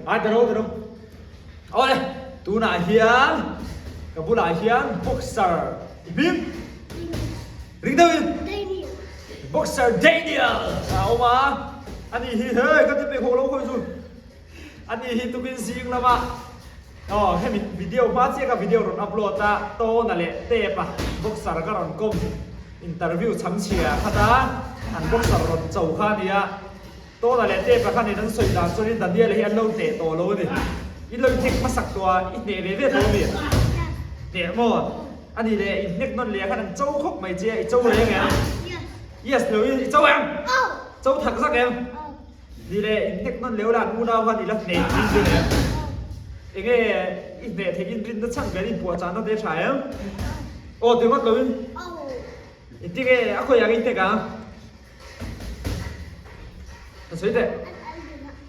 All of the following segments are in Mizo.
Ai ta ro ta ro. Awle tunah hian ka bulah hian boxer i hming ring deuhin boxer Daniel a awm a ani hi hei ka ti peih khawk lo khawi chu ani hi tukin zing lama aw hemi video hma chiah ka video rawn upload a tawna leh tape a boxer ka rawn kawm interview chhamchhia khat a an boxer rawn cho kha a nia. Tawna leh Tepa khan in an sawi dan chuanin Daniela hi an lo hneh tawh lo a ni. In lo inhnek hmasak tawh a, i hneh ve ve tawh a mi? Hneh maw? A nih leh inhnek nawn leh khan an cho khawp mai che a, i cho reng em? Yes lo in, i cho em? Cho thak zak em? Nih leh inhnek nawn leh ula an unau khan i la hneh in rin em? Enge i hneh theih in rinna chhan ber inpuahchahna te tha em? Aw ti ngawt lo in. Engtinge a khawiah ka inhnek ang? Ka sawi teh.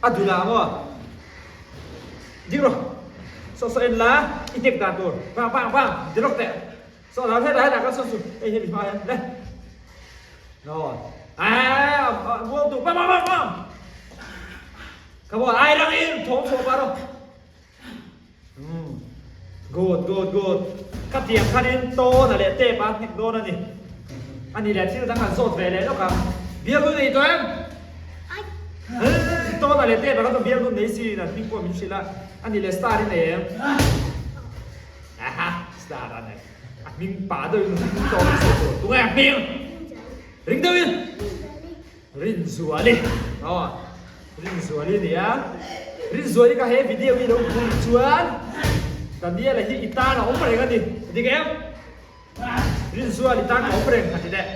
A dul ah maw? Ding rawh. Saw saw en la, i hnek dan tur. Bang bang bang, ti lawk teh. Saw lam hetah hetah kan sawn chu. Hei hemi hma hian le. No. Ah, muang tu. Bang bang bang bang. Come on, ai rang in thawm chhuah pah rawh. Good good good ka tiang khanin tawna leh tape a hnek dawn a ni. A ni leh thil dang han zawt ve leh lawk ang. Bialnu nei tawh em? Tawna leh tape a kha chu bialnu nei si in an hming pawh min hrilh a. A ni leh star i nei em? Aha star a nei. A hming pah deuhin hming tawng in sawi tur. Tunge a hming? Ring deuhin. Rinzuali aw Rinzuali nia Rinzuali ka he video hi lo hmuh chuan Daniela hi i tan a awm reng a ni dik em Rinzuali tan ka awm reng a ti teh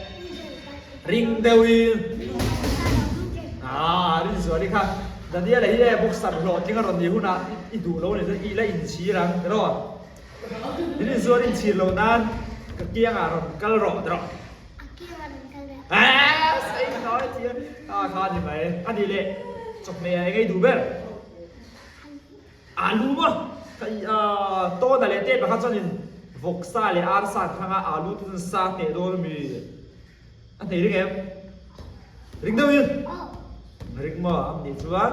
ring deuhin ah Rinzuali kha Daniela hi e boxer hlawhtling a rawn nih hunah i duh lo a ni i la inchhir ang tiraw Rinzuali inchhir loh nan ka kiangah rawn kal rawh tiraw. A nih leh chawhmeh ah engei duh ber? Alu maw? Tawna leh te pakhat chuanin vawksa leh arsa an thlang a, alu te chuan sa hneh dawn ami? A hneh ring em? Ring deuh in? Ring maw? A nih chuan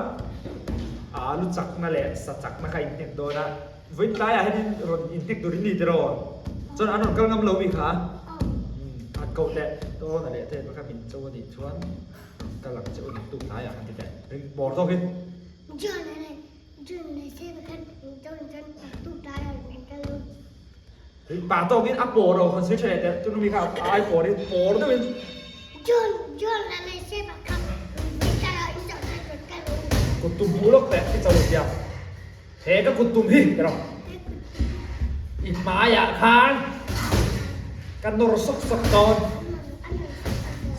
alu chakna leh sa chakna kha inhnek dawn a. Vawiin tlaiah hianin rawn inhnek tur in ni tiraw? Chuan an rawn kal ngam lo mi kha? An koh teh dawn a leh te pakhat min cho a nih chuan rawn kal ang che u nih tuk tlaiah kan ti teh. Ring bawr zawk in. John a leh John leh se pakhat min cho nih chuan tuk tlaiah rawn kal ang. Ring pa tawk in a pawr lo han sawi tha leh teh tunu mi kha a ai pawr in pawr deuh in. John John a leh se pakhat min tlaiah in cho chuan rawn kal ang. Kut tum hmuh lawk teh i cho tia. He ka kut tum hi ti rawh. I hmaiah khan ka nawr sawk sawk dawn.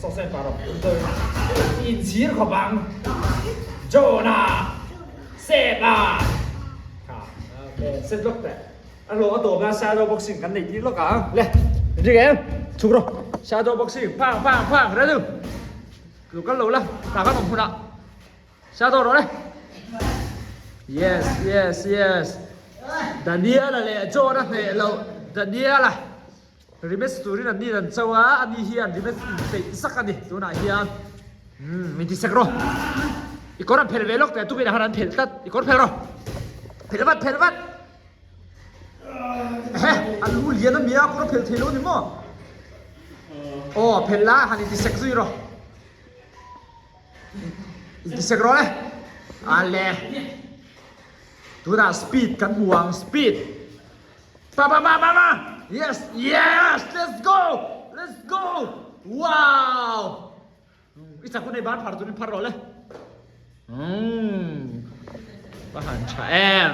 Sawk sawk pah rawh. I inchhir khawp ang. Jonah! Seba! Kha, okay, set lawk teh. A hlawh a tawp nan shadow boxing kan neih tir lawk ang. Le, inring em? Chhuk rawh. Shadow boxing, phang phang phang, ready. Lo kal lo la, tah khan awm hunah. Shadow rawh le. Yes, yes, yes. Daniela leh John a hneh loh. Daniela rematch turin an nin an cho a, ani hian rematch inpeih zak a ni tunah hian. Hmm, min ti sek rawh. I kawr an phelh ve lawk teh tukin ah khan an phelh tlat. I kawr phelh rawh. Phelh vat, phelh vat. Ehe, a lu lian a mi a, kawr a phelh thei lo a ni maw? Aw, phelh la, han inti sek zui rawh. Intisek rawh e. Ale. Tunah speed kan hmu ang speed. Pa pa pa pa pa. Yes, yes, let's go. Let's go. Wow. I chak hun ei ban phar turin phar rawh le. Hmm. Pa han tha em.